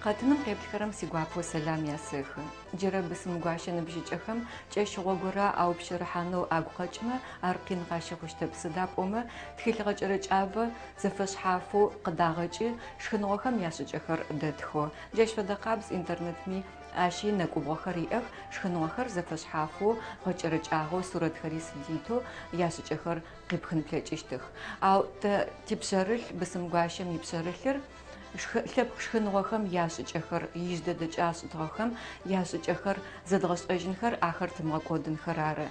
Къэтыным къеплъыхэрэм сигуапэу сэлам ясэхы. Джырэ бысымгуащэ ныбжьыкӏэхэм кӏэщыгъо горэ аупщэрыхьанэу агу къэкӏымэ, ар къин къащыхъущтэп, сыда пӏомэ тхылъ гъэкӏэрэкӏабэ зэфэшъхьафэу къыдагъэкӏы, шхыныгъохэм яшӏыкӏэхэр дэтхэу. Джащ фэдэ къабз интернетми ащи нэкӏубгъохэр иӏэх, шхыныгъохэр зэфэшъхьафэу гъэкӏэрэкӏагъэу, сурэтхэри сыди итэу яшӏыкӏэхэр къипхын плъэкӏыщтых. Ау тэ типшъэрылъ, бысымгуащэм ипшъэрылъыр, лъэпкъ шхыныгъохэм яшӏыкӏэхэр, ижъ дэдэкӏэ ашӏытыгъэхэм яшӏыкӏэхэр зэдгъэшӏэжьынхэр, ахэр тымыгъэкӏодынхэр ары.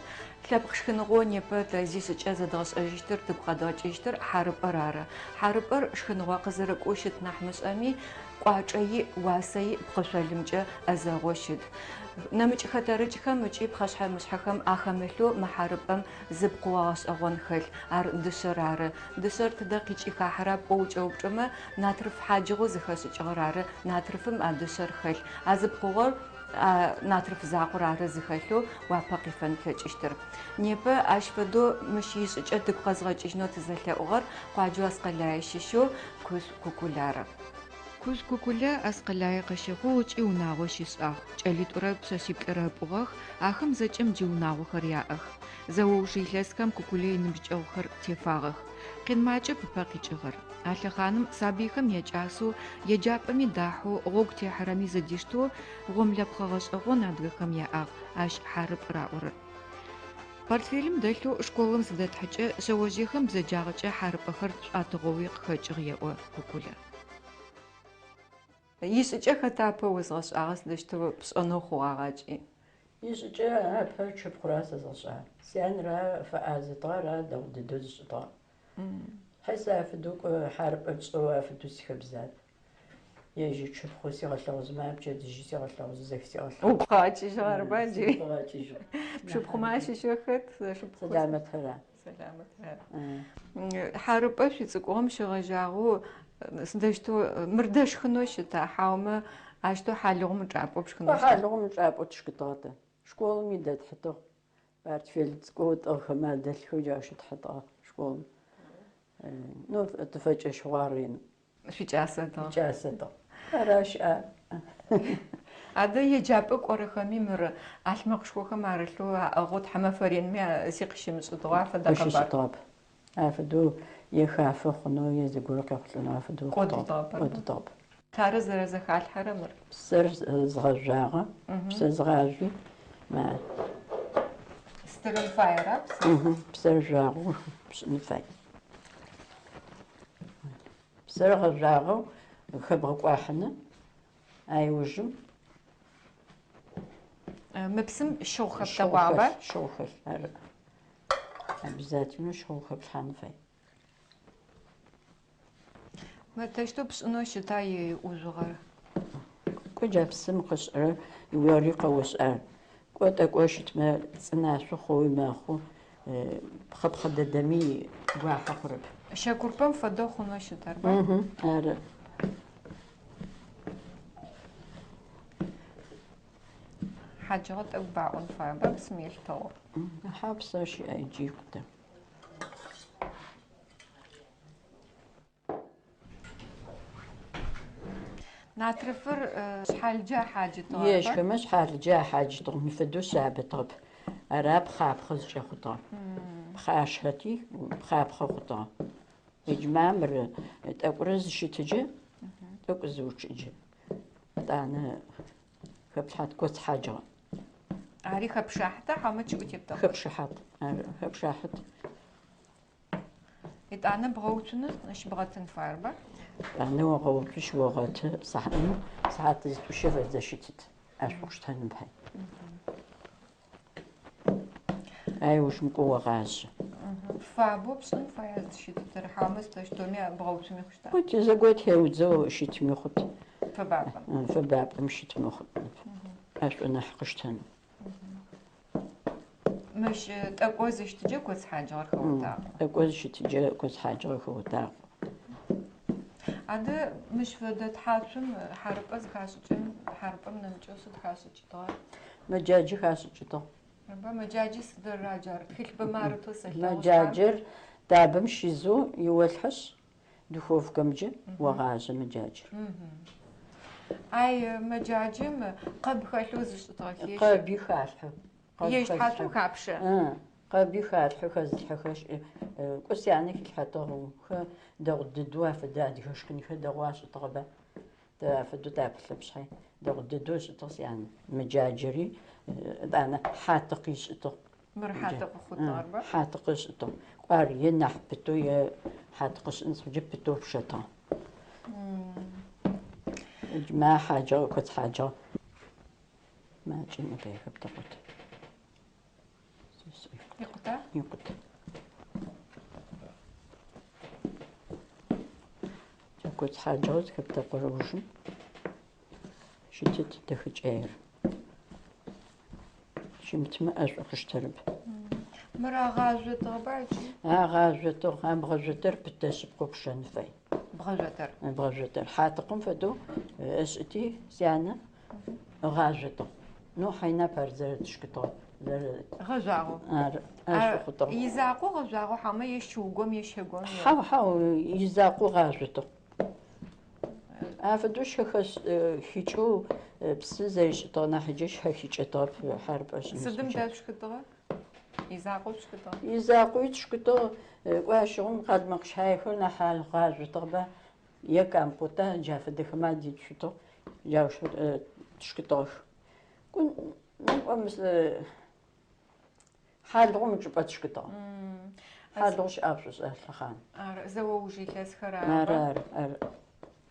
Лъэпкъ шхыныгъоу непэ тэ зишӏыкӏэ зэдгъэшӏэжьыщтыр, тыгу къэдгъэкӏыжьыщтыр хьарыпӏэр ары. Хьарыпӏэр шхыныгъо къызэрыкӏоу щыт нахь мышӏэми, кӏуачӏэ иӏ, уасэ иӏ, пкъышъолымкӏэ ӏэзэгъоу щыт. Нэмыкӏ хэтэрыкӏхэм ыкӏи пхъэшъхьэ-мышъхьэхэм ахэмылъэу мы хьарыпӏэм зы пкъыгъо гъэшӏэгъон хэлъ, ар дышъэр ары. Дышъэр тыдэ къикӏи хахьэра пӏоу укӏэупчӏэмэ, натрыф хьаджыгъэу зыхэшӏыкӏыгъэр ары, натрыфым а дышъэр хэлъ. А зы пкъыгъор а натрыф закъор ары зыхэлъэу уапэ къифэн плъэкӏыщтыр. Непэ ащ фэдэу мыщ ишӏыкӏэ тыгу къэзгъэкӏыжьынэу тызэлъэӏугъэр къуаджэу Аскъэлае щыщэу Кушъу Кукул ары. Кушъу Кукулэ Аскъэлае къыщыхъугъ ыкӏи унагъо щишӏагъ. Кӏэлитӏурэ пшъэшъиплӏырэ ыпӏугъэх, ахэм зэкӏэм джы унагъохэр яӏэх. Зэоуж илъэсхэм Кукулэ иныбжьыкӏэгъухэр тефагъэх. Къин макӏэп ыпэ къикӏыгъэр. А лъэхъаным сабыйхэм якӏасэу, еджапӏэми дахьэу, гъогу техьэрэми зэдиштэу гъомлэпхъэ гъэшӏэгъон адыгэхэм яӏагъ, ащ хьарыпӏ раӏорэр. Портфелым дэлъэу школым зыдэтхьыкӏэ, шъэожъыехэм бзэджагъэкӏэ хьарыпӏэхэр тшӏуатыгъоуи къыхэкӏыгъ, еӏо Кукулэ. Ишӏыкӏэ хэта апэ озгъэшӏагъэр сыдэущтэу пшӏэнэу хъугъагъа ыкӏи? Ишӏыкӏэ апэ сшыпхъура сэзгъэшӏагъ. Сянэра фэӏазэтыгъ, ара дэгъу дэдэу зышӏытыгъэр. Хьай сэ афэдэу кӏо хьарыпӏэ тшӏэу афэдэу сихэбзап. Ежь сшыпхъу сигъэлъэгъузымэ, пчэдыжьи сигъэлъэгъузы, зэхысигъэлъэгъу. Угу къэкӏыжьыгъ арба джыри? Сыгу къэкӏыжьыгъ. Пшыпхъумэ ащыщэу хэт? Сэламэтра. Сэламэтра. Хьарыпӏэ шъуицӏыкӏугъэм щегъэжьагъэу сыдэущтэу мыр дэшхынэу щыта, хьаумэ ащтэу хьалыгъум ычӏапӏэу пшхынэу щыта? Хьалыгъум ычӏапӏэу тшхытыгъэ тэ. Школыми дэтхьытыгъ. Портфель цӏыкӏоу тӏыгъхэмэ адэлъхэу джащ щытхьытыгъ школым. Ну, тыфэкӏэщыгъуагъ ренэу. Шъуикӏасэтыгъ. Икӏасэтыгъ. Ара щыӏа? Адэ еджапӏэ кӏорэхэми мыр ӏалъмэкъшхохэм арылъэу аӏыгъэу тхьэмэфэ ренми зи къыщымышӏытыгъэу афэдэ къэбар. Къыщышӏытыгъэп. Афэдэу е хафэ хъунэу, е зыгорэ къехъулӏэнэу афэдэу Кӏодытыгъэп. Кӏодытыгъэп. Тары зэрэзэхалъхьэрэ мыр? Псыр згъэжъуагъэ, псыр згъажъуи, ма. Стырын фай ара псыр? Псыр жъуагъэу пшӏын фай. Псыр гъэжъуагъэу хэбгъэкӏуахьыны, айужым. Мы псым щыгъу хэплъэгъуагъэба? Щыгъу хэлъ, ары. Обязательно щыгъу хэплъхьан фай. Мы тэущтэу пшӏынэу щыта иӏужъугъэр? Кӏо джа псым къышӏырэр ори къэошӏа. Кӏо тӏэкӏо щытмэ цӏынашъо хъоуи мэхъу, пхъэпхъэ дэдэми гуахьэ хъурэп. Щэкурпэм фэдэу хъунэу щыт, арба? Ары. Хьаджыгъэ тӏэкӏу баӏон фаеба псым елъытыгъэу? Хьа псэ щыӏэ иджы икъутэ. Натрыфыр шъхьалджэ ахьаджытыгъ. Ежьхэмэ шъхьалджэ ахьаджытыгъ, мы фэдэу шъабэтыгъэп. Ара пхъапхъэ зыкӏэхъутыгъэр. Пхъашхэти, пхъапхъэ хъутыгъэ. Иджы мамыр тӏэкӏурэ зыщытыджэ, тӏэкӏу зыучъыджэ. Етӏанэ хэплъхьат коц хьаджыгъэ. Ари хэпшахьыта хьаумэ чъыӏэу тептыгъ? Хэпшыхьат, ары, хэпшахьыт. Етӏанэ бгъэуцунышъ, щыбгъэтын фаерба? Етӏанэ огъэуцу, щыогъэты, сыхьат зытӏущэ фэдэ щытыт, ӏэшӏу къыштэным пай. Ай ужым кӏо огъажъэ. Фабэу пшӏын фая зыщытытыр, хьаумэ сыдэущтэуми бгъэуцуми хъущта? Хъут, зэгот теудзэу щытми хъут. Фэбапӏэм? Фэбапӏэм щытми хъут. ӏэшӏу нахь къыштэн. Мыщ тӏэкӏо зыщытыджэ коц хьаджыгъэр хэутакъо. Тӏэкӏо зыщытыджэ коц хьаджыгъэр хэутакъо. Адэ мыщ фэдэ тхьацум хьарыпӏэ зыхашӏыкӏын, хьарыпӏэм нэмыкӏэу сыд хашӏыкӏытыгъэр? Мэджаджэ хашӏыкӏытыгъ. Арба, мэджаджэ сыдыр раджар? Тхылъ арытэу сэлъэгъу. Мэджаджэр табэм щизэу иолъхьэшъ, духовкэмкӏэ огъажъэ мэджаджэр. Ай мэджаджэм къэб хэлъэу зышӏытыгъэхи. Къэби халъхьэ. Ежь тхьацум хапшэ. Къэби халъхьэ, хэзылъхьэхэр щыӏ. Кӏо сянэ хилъхьэтыгъ, дэгъу дэдэу афэдэ адыгэ шхынхэр дэгъоу ашӏытыгъэба. Тэ афэдэу тапылъэп шъхьай. Дэгъу дэдэу ышӏытыгъ сянэ. Мэджаджэри етӏанэ хьатыкъ ышӏытыгъ. Мыр хьатыкъ хъутыгъэрба? Хьатыкъ ышӏытыгъ. Кӏо ар е нахь пытэу е хьатыкъ ышӏын зыхъукӏэ пытэу пшэтыгъ. Ма хьаджыгъэ, коц хьаджыгъэ. Макӏэ нэпэехэп тэкъут. Икъута? Икъут. Коц хьаджыгъэ зыхэптэкъурэ ужым щытыт дэхэкӏаер. Щымытмэ ӏэшӏу хъущтэрэп. Мыр агъажъотыгъэба ыкӏи? Агъажъотыгъ. А бгъэжъотэр пытэ шъыпкъэу пшэн фай. Бгъэжъотэр? Бгъэжъотэр. Хьатыкъым фэдэу ышӏыти сянэ ыгъажъотыгъ. Ну, хьайнап ар зэрэтшкытыгъэр. Гъэжъуагъэу? Ары, ӏэшӏу хъутыгъ. Изакъоу гъэжъуагъэу хьаумэ е щыугом е щэгом? Хьау, хьау, изакъоу гъажъотыгъ. Афэдэу щэ хикӏэу псы зэришӏытыгъэ нахьыджэ щэ хикӏэтыгъэп хьарыпӏэ шӏын. Сыдым дэшъушхытыгъэ? Изакъоу шъушхытыгъэ? Изакъоуи тшхытыгъ. Кӏо ащыгъум къалмыкъ щайхэр нахь агъажъотыгъэба е компота джа фэдэхэмэ адитшъутыгъ. Джаущтэу тшхытыгъэх. Кӏо Хьалыгъум ычӏыпӏэ тшхытыгъ. Хьалыгъу щыӏагъ шӏушӏэ лъэхъан. Ары, зэоуж илъэсхэр ары. Ары, ары, ары.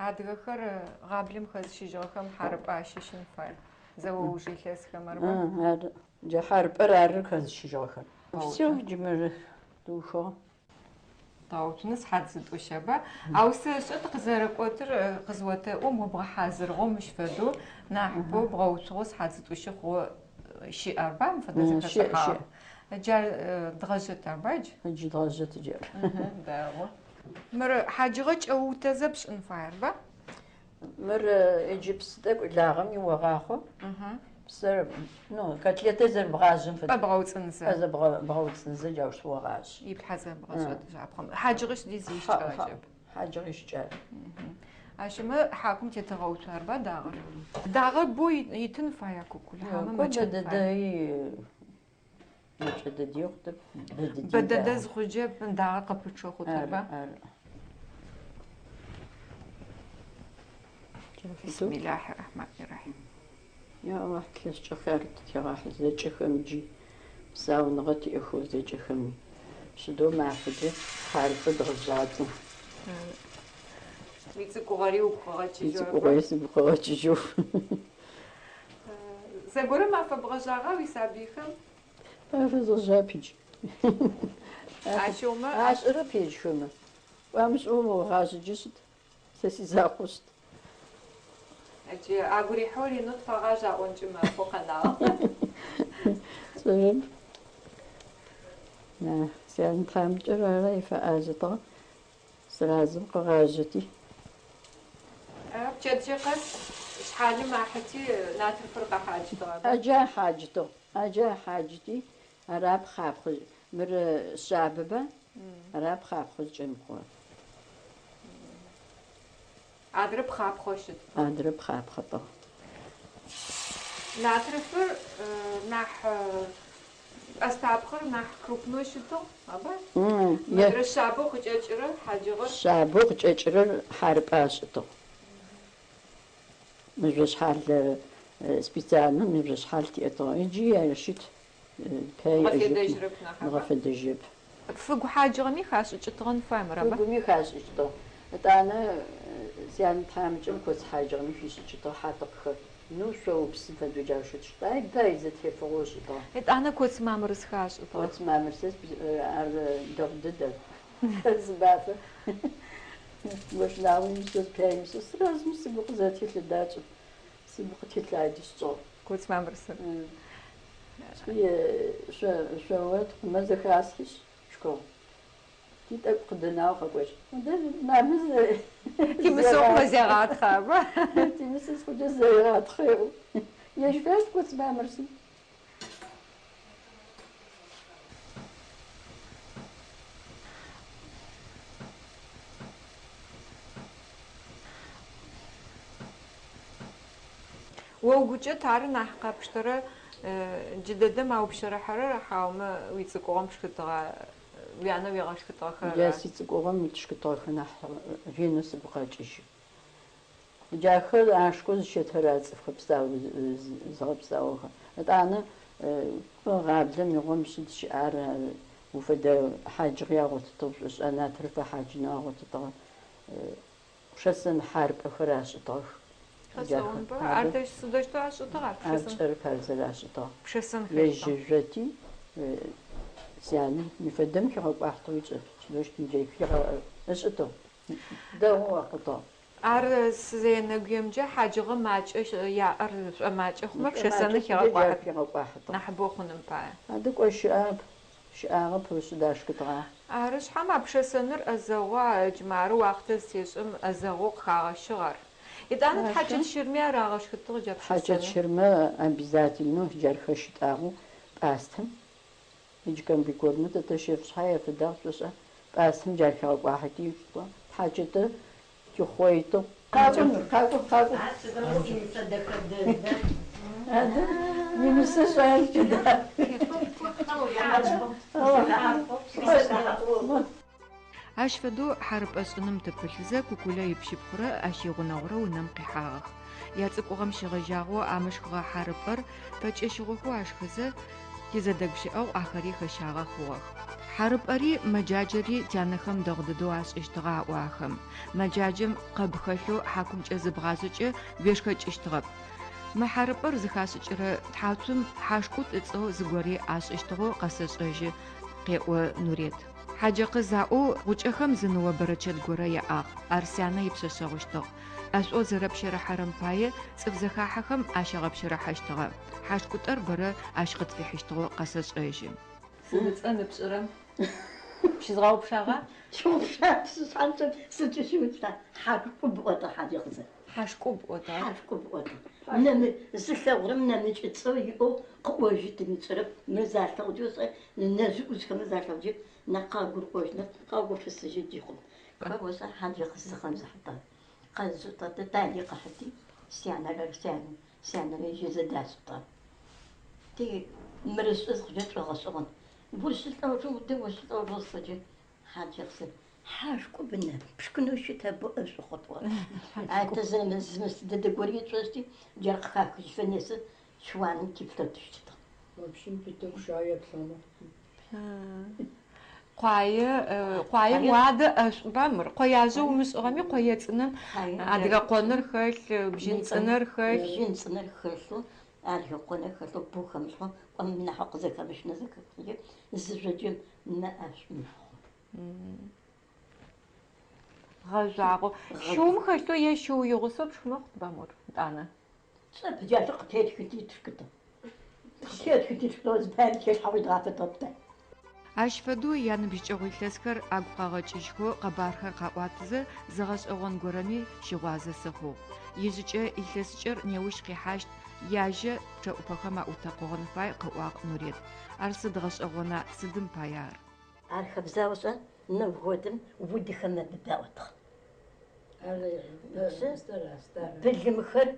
Адыгэхэр гъаблэм хэзыщыжьыгъэхэм хьарыпӏэ ащыщын фай. Зэоуж илъэсхэм арыба? Ары. Джа хьарыпӏэр ары хэзыщыжьыгъэхэр. Всё, джы мыр тыухыгъ. Дгъэуцуны сыхьат зытӏущэба. Ау сэшӏэ тыкъызэрэкӏотыр къызыотэӏом о бгъэхьазырыгъэу мыщ фэдэу нахьыбэу бгъэуцугъэу сыхьат зытӏущы хъугъэ щыӏ арба мы фэдэ зэхэшӏыхьагъ. Джар дгъэжъэт арба джы? Джы дгъэжъэт джар. Дэгъу. Мыр хьаджыгъэ кӏэуутэзэ пшӏын фае арба? Мыр иджы псы тӏэкӏу лагъэм иогъахъо. Псыр, ну, котлетэ зэрыбгъажьэм фэдэ. Бгъэуцӏынзэ. Бгъэуцӏынзэ джаущтэу огъажь. Иплъхьэзэ бгъэжъэт жапхъэм. Хьаджыгъэ сыди зи ищыкӏэгъэжьэп. Хьаджыгъэ ищыкӏагъ. Ащымэ хьакум тетэгъэуцу арба дагъэр? Дагъэр боу итын фая кукуль, хьамэ мэкӏэн фая? Мэкӏэ дэди хъутэп, бэ дэди Бэ дэдэ зыхъукӏэ дагъэр къыпычъэу хъутэрба? Ары. Бисмиллахи рахьмани рахьим. Я Аллахь, тлъэшкӏэ хъяр тытегъахь зэкӏэхэмджи, псауныгъэ тиӏэхэу зэкӏэхэми. Шъыдэу мафэкӏэ хьарыпӏэ дгъэжъуакӏо. Уицӏыкӏугъэри угу къыгъэкӏыжьэу. Сицӏыкӏугъэри сыгу къыгъэкӏыжьэу. Зэгорэм афэбгъэжъагъа уисабыйхэм? Афэзгъэжъап иджы. Ащыгъумэ. Ашӏэрэп ежьхэмэ. Амышӏэу огъажъэджэ шъыд. Сэ сизакъоу шъыд. Джы агу рихьэу ренэу тфэгъажъ аӏонкӏи мэхъу къэнагъ. Сшӏэрэп. Сянэ тхьамыкӏэр ары ифэӏазэтыгъ. Сразу къыгъажъэти. Пчэдыжьы къэс шъхьалым ахьыти натрыфыр къахьаджытыгъэба? Аджа хьаджытыгъ. Аджа хьаджыти, ара пхъапхъэ. Мыр шъабэба? Ара пхъапхъэ зыкӏэмыхъугъэр. Адрэ пхъапхъэу щыт. Адрэ пхъапхъэтыгъ. Натрыфыр нахь пӏэстапхъэр нахь крупнэу щытыгъ, аба? Мыдрэ шъабэу къыкӏэкӏырэр хьаджыгъэр? Шъабэу къыкӏэкӏырэр хьарыпӏэ ашӏытыгъ. Мыжъошъхьал специальнэу мыжъошъхьал тиӏэтыгъ. Иджы ар щыт. Бгъэфедэжьырэп нахь, аба? Дгъэфедэжьырэп. Фыгу хьаджыгъэми хашӏыкӏытыгъэн фай мыр, аба? Фыгуми хашӏыкӏытыгъ. Етӏанэ сянэ тхьамыкӏэм коц хьаджыгъэми хишӏыкӏытыгъ хьатыкъхэр. Ну, шъоупсым фэдэу джаущтэу тшӏытыгъ. Ай бай зэтефыгъэу ышӏытыгъ. Етӏанэ коц мамырыс хашӏытыгъ. Коц мамырысэ ар дэгъу дэдэ. Зы мафэ Гощнагъо имысэу, зыпае имысэу сразу сыгу къызэтелъэдакӏэ, сыгу къытелъади сшӏыгъ. Коц мамырысыр. Шъоот хъумэ зэхасхьышъ, шхыгъ. Ти тӏэкӏу къыдэнагъ къэкӏожь. Мыдэ мамэ Тимысэу хъумэ зегъатхъэ, аба? Тимысэ схъукӏэ зегъатхъэ еӏо. Ежь фэшӏ коц мамырысым. О угукӏэ тары нахь къэпштэрэ джыдэдэм аупщэрыхьэрэр хьаумэ уицӏыкӏугъэм пшхытыгъа, уянэ уигъэшхытыгъэхэр Джа ара? сицӏыкӏугъэм тшхытыгъэхэр нахь ренэу сыгу къэкӏыжьы. Джахэр ашхэу зыщэтыр цӏыфхэр псау зыгъэпсаухэр. Етӏанэ гъаблэм игъом шъыд щыӏар уфэдэ хьаджыгъи агъотытыгъ шӏушӏа натрыфэ хьаджынэу агъотытыгъэ. Пшэсэн хьарыпӏэхэр ашӏытыгъэх. Джахэр. Гъэшӏэгъонба? Ар дэжь сыдэущтэу ашӏытыгъ ар Ар пшэсэн? кӏэрып ар зэрашӏытыгъ. Пшэсэн Ежь хэлъыгъ. жъоти сянэ мифэдэм хигъэкӏуахьтыгъ икӏэп. Сыдэущтым ышӏытыгъ. Дэгъоу ахъутыгъ. Ар сызэенэгуемкӏэ хьаджыгъэ макӏэ яӏэр шӏомакӏэ хъумэ Шӏомакӏэ пшэсэныр хъукӏэ джар хигъэкӏуахьыт хигъэкӏуахьытыгъ. нахьыбэу хъуным пае. Адэ кӏо щыӏап, щыӏагъэп шъыд ашхытыгъа? Ары шъхьам а пшэсэныр ӏэзэгъуа, ыджмары уахътэ зытешӏым ӏэзэгъоу къыхагъэщыгъ ар. Етӏанэ Аша? тхьачэт щырми ар рагъэшхытыгъ джа Тхьачэт пшэсэныр. щырмэ обязательно джар хэщытӏагъэу пӏастэм. Иджы комбикормэ тэ тэщэф шъхьай афэдагъ шӏошӏа. Пӏастэм джар хигъэкӏуахьыти тхьачэтыр тихъоитыгъ. Къакӏо мыр, къакӏо, къакӏо. Адэ, уинысэ шъаел кӏэда. Ащ фэдэу хьарыпӏэ шӏыным тыпылъызэ Кукулэ ипщыпхъурэ ащ игъунэгъурэ унэм къихьагъэх. Яцӏыкӏугъэм щегъэжьагъэу амышхыгъэ хьарыпӏэр фэкӏэщыгъохэу ашхызэ тизэдэгущыӏэгъу ахэри хэщагъэ хъугъэх. Хьарыпӏэри мэджаджэри тянэхэм дэгъу дэдэу ашӏыщтыгъэ аӏо ахэм. Мэджаджэм къэб хэлъэу хьакумкӏэ зыбгъажъэкӏэ уешхэкӏыщтыгъэп. Мы хьарыпӏэр зыхашӏыкӏырэ тхьацум хьашкӏутӏ ыцӏэу зыгори ашӏыщтыгъэу къэсэшӏэжьы, къеӏо Нурет. Хьаджэкъыз аӏоу гъукӏэхэм зы ныо бэрэчэт горэ яӏагъ. Ар сянэ ипшъэшъэгъущтыгъ. ӏэшӏоу зэрэпщэрыхьэрэм пае цӏыф зэхахьэхэм ащагъэпщэрыхьэщтыгъэ. Хьашкӏутӏэр бэрэ ащ къытфихьыщтыгъэу къэсэшӏэжьы. Сыд ыцӏэ ныпшӏырэм? Пщызгъэгъупшагъа? Щыгъупшап, сшъхьанчъэм сыкӏыщыуцуа? Хьашкӏуб ӏотыгъ хьаджэкъызэ. Хьашкӏуб ӏотыгъ. Хьашкӏуб ӏотыгъ. Нэмы зылъэгъурэм нэмыкӏ цӏэу иӏэу къыӏожьы тымышӏэрэп. Мыр залъэгъукӏэ шӏэ, нэжъ-ӏужъхэмэ залъэгъукӏэ нахь къагурыӏожьынэп, къаугупшысыжьы джы хъун. Ошӏа хьаджэкъыз зыхъэн-зыхьытыгъ. Къэзышӏытыгъ тали къыхьыти, сянэрэ сянэ, сянэрэ ежьы зэдашӏытыгъ. Ти мыр ышӏы зыхъукӏэ шӏогъэшӏэгъон. Ущылӏэужэу удэ ущылӏэужэу сыджы хьаджэкъызэ. Хьашкӏуб нэ, пшкынэу щытэбо ӏэшӏу хъутыгъэ. Ай тэ зымыс дэдэ гори тшӏошӏти, джар къыхахыжьыфэ несы чыуаным типлъэтыщтыгъ. В общем, питок шая плъэмэ. Къуае, къуаем уадэ ӏэшӏуба мыр. Къояжъэ умышӏыгъэми къое цӏынэм адыгэ къоныр хэлъ, бжьын цӏынэр хэлъ. Бжьын цӏынэр хэлъэу, адыгэ къоныр хэлъэу, бу хэмылъэу, кӏом нахь къызэхэмыщынэ зэхэхыжьы, зыжъоджэ мэ ӏэшӏу мэхъу. Гъэжъуагъэу. Щыум хэлъэу е щыу игъусэу пшхымэ хъутба мор, етӏанэ? Цӏэп джащ къытетхыти тшхытыгъ. Къытетхыти тшхытыгъ, зыпаем телъхьэгъуи дгъафэтыгъэп тэ. Ащ фэдэу яныбжьыкӏэгъу илъэсхэр агу къагъэкӏыжьхэу къэбархэр къаӏуатызэ зы гъэшӏэгъон горэми щыгъуазэ сыхъугъ. Ижъыкӏэ илъэсыкӏэр неущ къихьащт, яжьэ пчъэӏупэхэм аӏутэкъогъэн фай, къыӏуагъ Нурет. Ар сыд гъэшӏэгъона, сыдым пае ар? Ар хэбзаушӏэ Новгородым удыхэм нэбыбаӏотыгъ. Былымхэр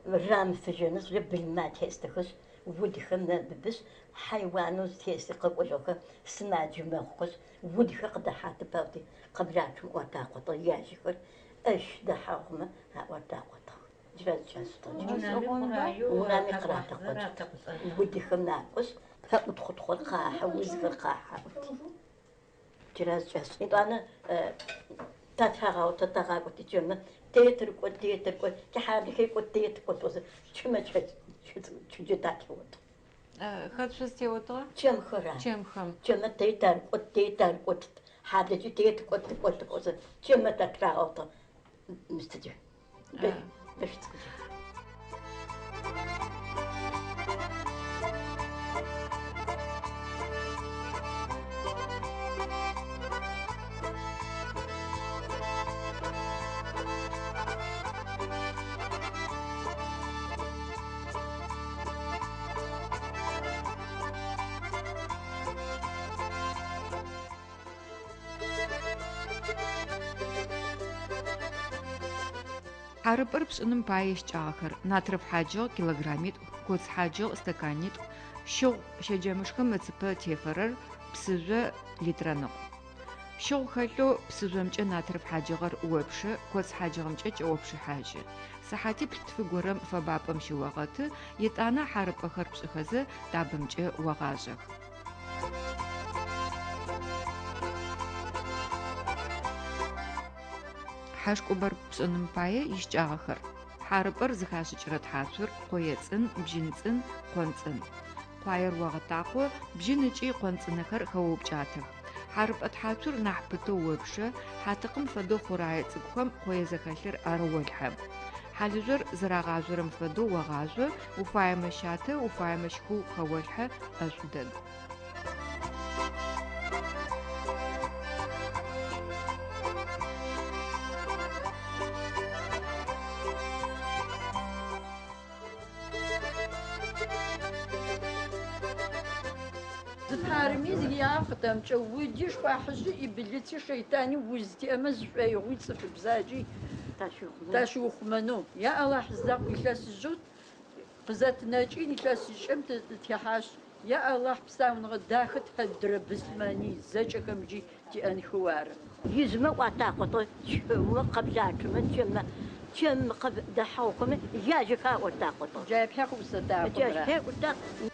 рамыфыжьэнышъ, былымэ атестэхэшъ, удыхэм нэбыбышъ, хьайуанэу зытесыр къэкӏожьыгъэхэр сымаджэ мэхъухэшъ, удыхэр къыдэхьаты паути, къэблачъым ӏуатакъотыгъ, яжьэхэр ӏэщ дэхьагъумэ аӏуатакъотыгъ. Джырэ зыкӏэсытыгъ. Унами къыратэкъокӏ. Удыхэм накӏошъ, пэӏутхъутхъор къахьы, узхэр къахьы. Джырэ зыкӏэс. Етӏанэ татхагъэу татагъакӏоти чэмэ тетркӏо, тетркӏо, тихьаблэхэр кӏо тетркӏо тӏозэ чэмэ чыджэ татеотыгъ. Хэт шъузтеотыгъэ? Чэмхэр ары. Чэмхэм. Чэмэ тетаркӏо, тетаркӏо, хьаблэкӏи тетркӏо, тыкӏо, тыкӏозэ чэмэ татрагъэутыгъ. Мыстыджэ. Бэщ цӏыкӏуджэ. Хьарыпӏэр пшӏыным пае ищыкӏагъэхэр: натрыф хьаджыгъ килограммитӏу, коц хьаджыгъ стаканитӏу, щыгъу щэджэмышхым ыцыпэ тефэрэр, псыжъо литрэныкъу. Щыгъу хэлъэу псыжъомкӏэ натрыф хьаджыгъэр опшы, коц хьаджыгъэмкӏэ кӏэопшыхьажьы. Сыхьатиплӏ-тфы горэм фэбапӏэм щыогъэты, етӏанэ хьарыпӏэхэр пшӏыхэзэ табэмкӏэ огъажъэх. Хьашкӏубэр пшӏыным пае ищыкӏагъэхэр: хьарыпӏэр зыхашӏыкӏырэ тхьацур, къое цӏын, бжьын цӏын, къон цӏын. Къуаер огъэтакъо, бжьын ыкӏи къон цӏынэхэр хэоупкӏатэх. Хьарыпӏэ тхьацур нахь пытэу опшэ, хьатыкъым фэдэу хъурае цӏыкӏухэм къое зэхэлъыр арыолъхьэ. Хьалыжъор зэрагъажъорэм фэдэу огъажъо, уфаемэ щатэ, уфаемэ щхыу хэолъхьэ, ӏэшӏу дэд. Зыпарэми зиягъэ къытэмыкӏэ, уди шхъуахьыжъи, ӏибылыци, шэйтани уз тиӏэмэ зышӏоигъуи цӏыф бзаджи тащиухъумэнэу. Я Алахь закъу, илъэсыжъэу къызэтынэкӏи, илъэсыкӏэм тытехьащт. Я Алахь, псауныгъэ дахэ тэдырэ быслъымэни зэкӏэхэмджи тиӏэнхэу ары. Ижъмэ ӏуатакъотыгъэ чэмэ къэбзачъэмэ чэмэ чэм къэб дэхьэгъухэмэ яжьэхэ аӏотакъотыгъ. Джай пхьэ къыусэтакъомрэ. Джащ пхьэ ӏутакъ.